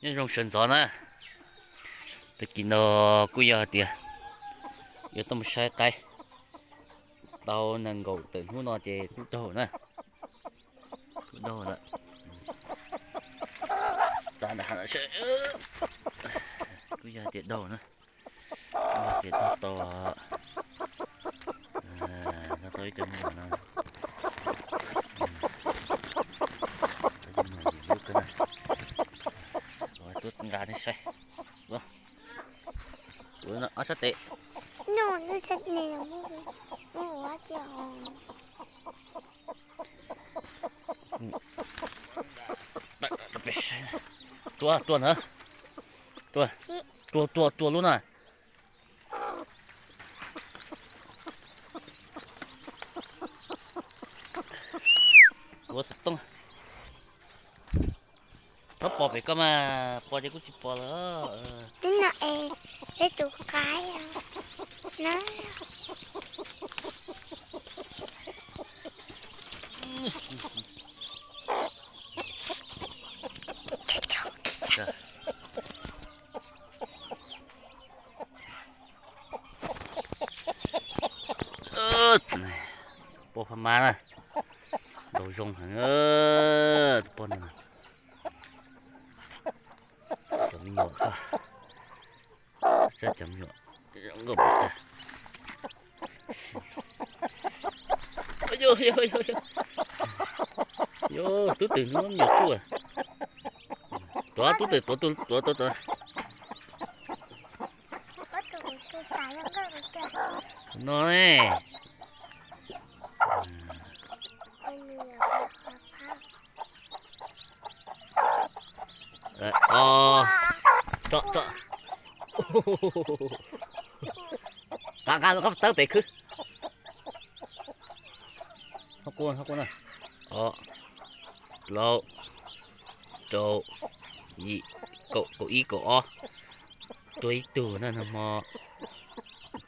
Nyob zoo sawv ntxov na, tag kis no kuj yog hais tias yuav tuaj mus saib qaib, tau nees nkaum tawm hnub no ces kuj daug na, kuj daug lawm. Txav nram hav, kuj yog hais tias daug na, kuj yog tias daug tau, daug tau ib co me nyuam no, tau ib co me nyuam lub kawg na. Kuv tuaj nqa nej saib, kuv ob sab tes. Tua, tua na, tua, tua, tua, tua lub na. Tua xov tooj. Txhob pom pem koj mas, pom ces kuj tsis pom lawm. Twb no es, peb tus qaib na. Poj Phab Mab na, nraug zoo heev tus poj no. Cov me nyuam koj, saib cov me nyuam zoo nkauj puas tag. Yog tub twm hnub me nyuam tuaj. Tuav tub twm, tuav, tuav, tuav, tuav. No ne. Nqa, nqa koj tawb pem khwb. Hov quaj, hov quaj na. Ob, plaub, rau, yim, kaum, kaum ib, kaum ob. Tuag ib tug na, nag hmo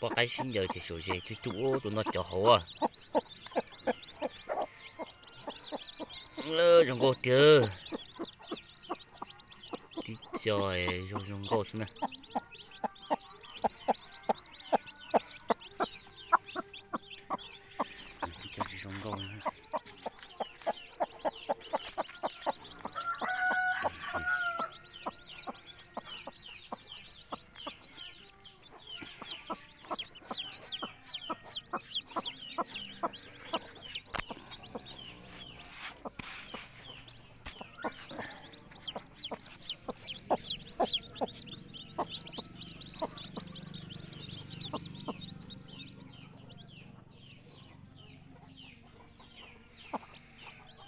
poj qaib sib ncaws ces suam zes cug cug ub tus no cov hauv. Zoo nkauj tiag. Tib co zoo zoo nkauj xwb na. Tib co tsis zoo nkauj.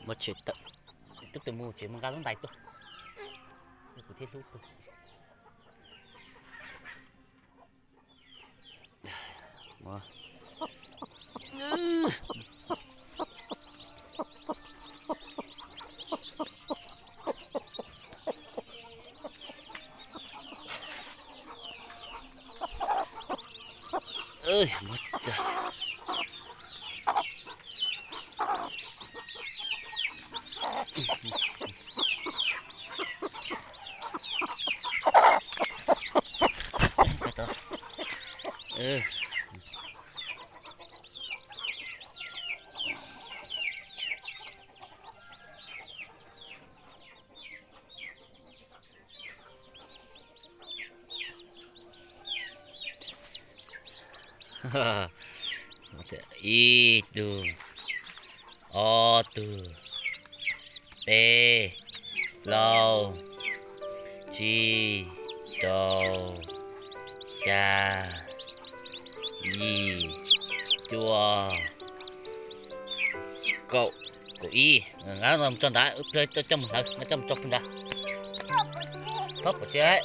Muab tsev tawm, tub twm mus tsev mus nqa lub ntais tuaj, kuv thiaj hlub kawg. Ib tug, ob tug, peb, plaub, tsib, rau, xya, yim, cuaj, kaum, kaum ib. Nqa coj mus tso ntawd, coj mus hlawv, nqa coj mus tso pug ntawd. Txhob pom tsev.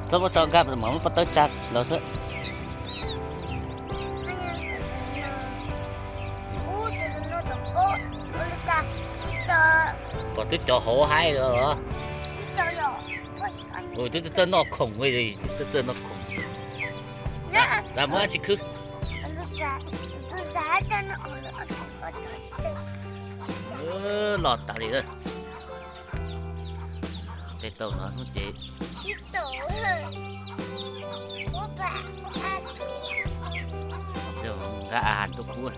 Txhob muab tso nkag mas muab pob tawb tsa los xwb. Twb cov hauv haib los. Twb txawj noj khoom, twb txawj noj khoom. Muab tsis khwb. Los tas li. Tej tau no hnub ces nqa a has tuaj kub.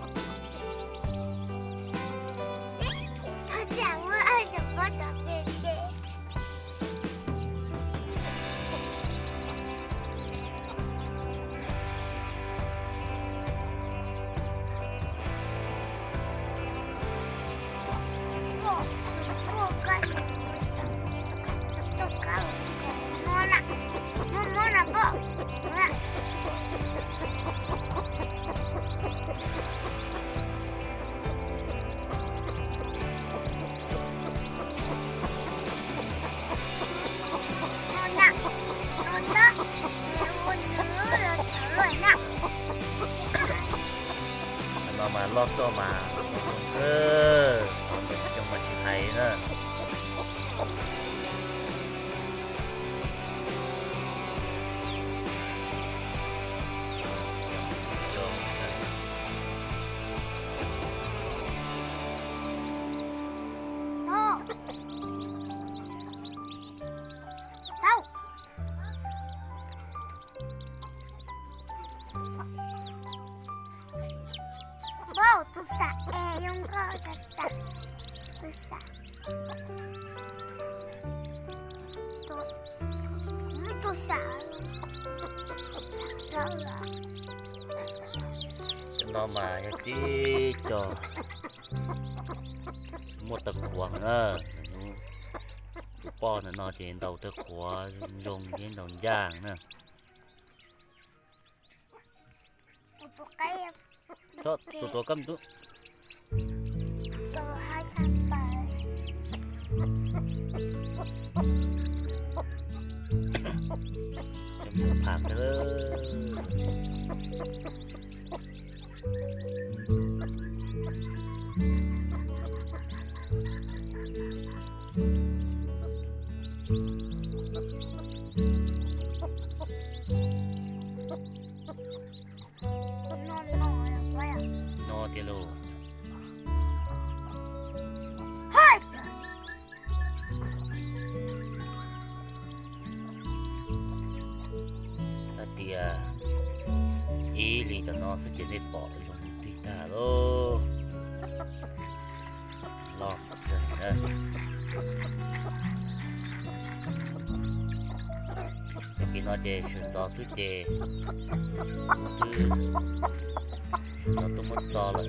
No mas loj tuaj mas, qhov ntawd tsis coob mas tsis hais na. Tus sam es zoo nkauj tas tas. Tus sam. Tus sam. Cov no mas yog tib co muaj tawg qhuav na. Tus poj ntawm no ces ntaus tawg qhuav zoo thiab ntaus ncaj na. Tus tuav kab tus. Pham kawg. No tiag lauj. Hais tias ib hlis tom no xwb ces nej pom zoo tig tag lauj. Loj kawg na. Tag kis no ces sawv ntxov xwb ces kuv twb sawv ntxov tuaj muab txo lawm.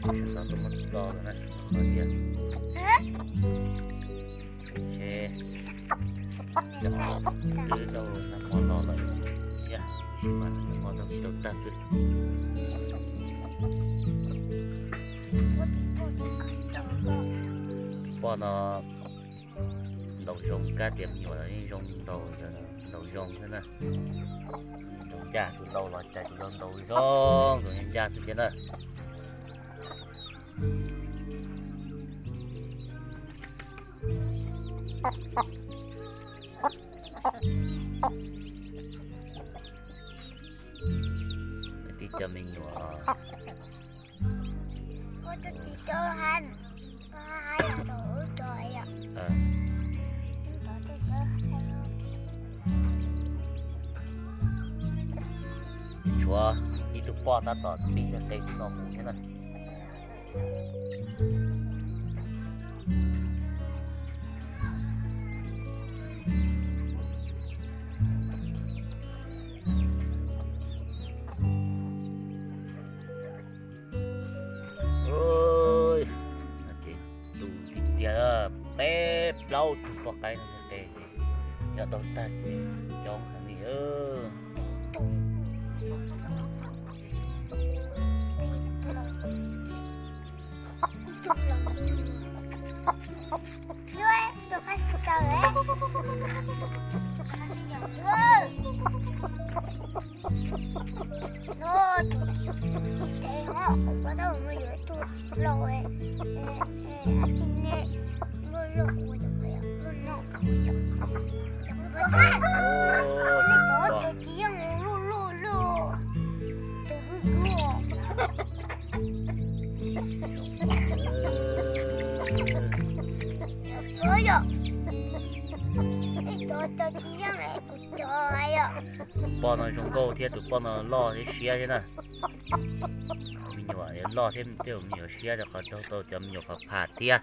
Sawv ntxov tuaj muab txo lawm na. Qhov tias seb twb tau nag hmo los lawm thiab, tab sis mas nag hmo tau tsis tau tag xwb. Poj no ntaus zoo, kab tias me nyuam yeej zoo ntaus, ntaus zoo thiab na. Ntaus ncaj, tus laus los cas tus laus ntaus zoo, ntaus ncaj xwb thiab na. Tib co me nyuam. Tshuav ib tug poj tab tom pib qe no mus thiab na. Ces tu tiag tiag, peb plaub tug poj qaib no qe ces nyob tau tag ces coob heev li. Tes ho kuv pom tau mus yuav tus los, a ti ne, loj loj ua, loj loj ua, tus tsis yeej loj loj loj, tus dub dub. Tus poj no zoo nkauj thiab tus poj no loj thiab siab thiab na. Me nyuam loj thiab tej zaum me nyuam siab rau qhov raug tau cov me nyuam pham pham thiab.